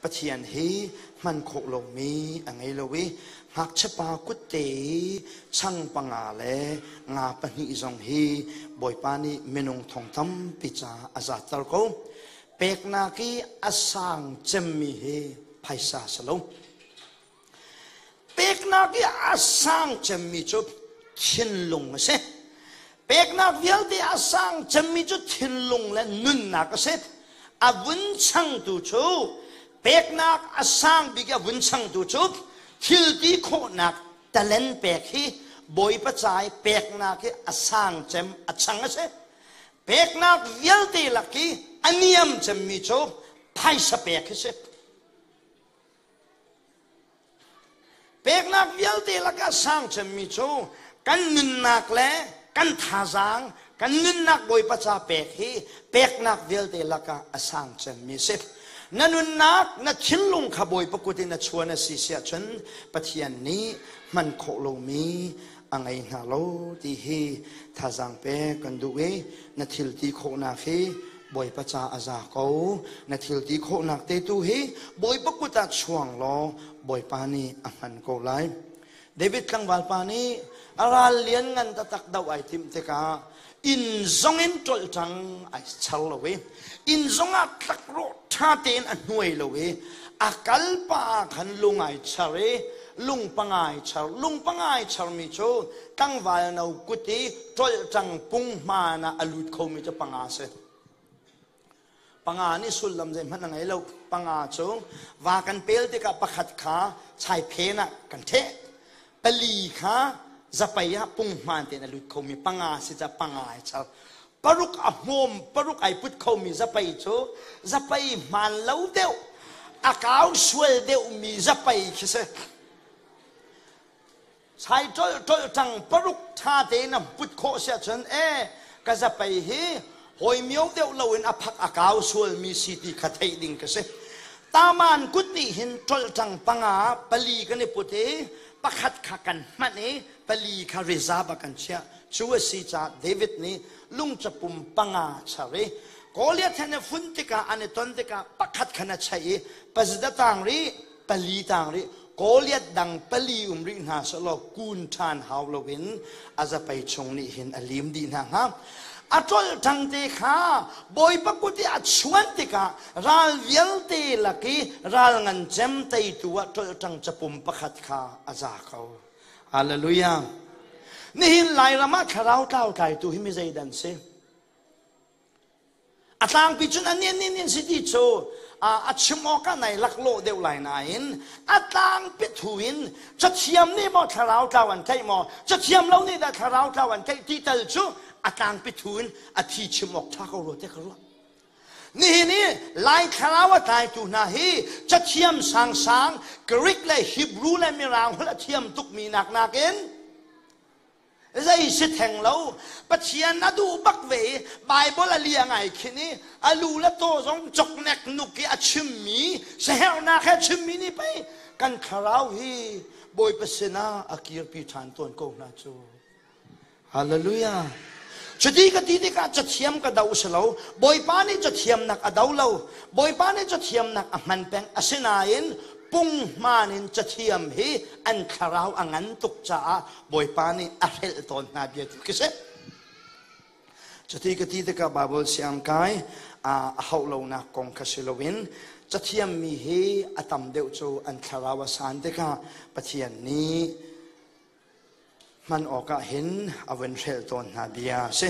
Pathian hi hman khawh lomi a ngei lo i ngakchiapa kutte i chang panga le nga pahnih zong hi Bawipa nih minung thong tampi ca a zatter ko. Peknak i a sang cemmi hi phaisa si lo. Peknak i a sang cemmi cu thinlung a si. Peknak vialte a sang cemmi cu thinlung le nunnak a si. A vun changtu cu peknak a sang bik i a vun changtu cu thil ti khawhnak talent pek hi Bawipa ca i peknak hi a sang cem a chang a si. Peknak vialte lak i a niam cemmi cu phaisa pek hi si. Peknak vialte lakah sang cemmi cu kan nunnak le kan thazaang, kan nunnak Bawipa ca pek hi peknak vialte lakah a sang cemmi a si. Na nunnak, na thinlung kha Bawipa kut in a chuan a si siah cun Pathian nih hman khawh lomi a ngei hna lo ti hi thazaang pek kan duh i na thil ti khawhnak hi Bawipa ca a za ko. Na thil ti khawhnak te tu hi Bawipa kut ah chuang law Bawipa nih a hman ko lai. David tlangval pa nih a ral lian ngan taktak do ai timh tikah inn zong in ṭolh ṭang ai char lo i inn zong ah tlakrawh ṭha tein a hnuai lo i a kal pa ah khan lung ai char i lung pangai char lung pangai charmi cu tlangval no kut i ṭolh ṭang punghman ah a lut khomi cu panga si. Panga nih sullam zeihmanh a ngei lo. Panga cu va kan pel tikah pakhat kha chai phen ah kan ṭheh. Pali kha zapei ah punghman tein a lut khomi panga si ca panga ai char. Paruk a hmawm paruk ai put khomi zapei cu zapei hmaan lo deuh a kau sual deuhmi zapei khi si. Sai ṭolh ṭolh ṭang paruk ṭha tein a put khawh si ahcun e ka zapei hi hawi mio deuh loin a phak a kau sualmi si ti kha theih ding ka si. Taman kut nih hin ṭolh ṭang panga pali kan i put i pakhat kha kan hmanh i pali kha reserve ah kan chiah. Cu a si caah David nih lungcapum panga char i Goliath he an i fun tikah an i ton tikah pakhat khan a chaih i pazida tang rih pali tang rih Goliath dang pali um rih hna selaw kun ṭhan hau loin a zapei chung nih hin a lim dih hna hnga. A ṭolh ṭang te kha Bawipa kut i a chuan tikah ral vialte lak i ral ngan cem teitu ah ṭolh ṭang capum pakhat kha a za ko. Hallelujah. Nihin Lairam ah thlarau tlau tlaitu hi mi zeidan si? A tlangpi cun a nin nin in si ti cu a chim awk ah nai laklawh deuh lai nain a tlangpi thu in cathiam nih maw thlarau tlau an tlaih maw cathiam lo nih dah thlarau tlau an tlaih ti tal cu a tlangpi thu in a thi chim awk ṭha ko rua te ka ruah. Nihin i Lai thlarau a tlaitu hna hi cathiam sangsang Greek le Hebrew le Mirang holh a thiam tukmi nak nakin Zei si theng lo. Pathian a duh bak ve i Bible a lia ngai khin i a lu le taw zong coknek nuk i a chimmi sahernak he chimmi nih pei kan thlarau hi Bawipa sinah a kirpi ṭhan tawn ko hna cu. Hallelujah. Cuti ka ti tikah cathiam ka do si lo. Bawipa nih cathiamnak a do lo. Bawipa nih cathiamnak a hman peng. Asinain punghman in cathiam hi an thlarau a ngan tuk caah Bawipa nih a hrelh tawn hna bia tu khi si. Cuti ka ti tikah Bible siang kai a hauh lonak kong kha si loin cathiam mi hi a tam deuh cu an thlarau a san tikah Pathian nih hman awkah hin a vun hrelh tawn hna bia si.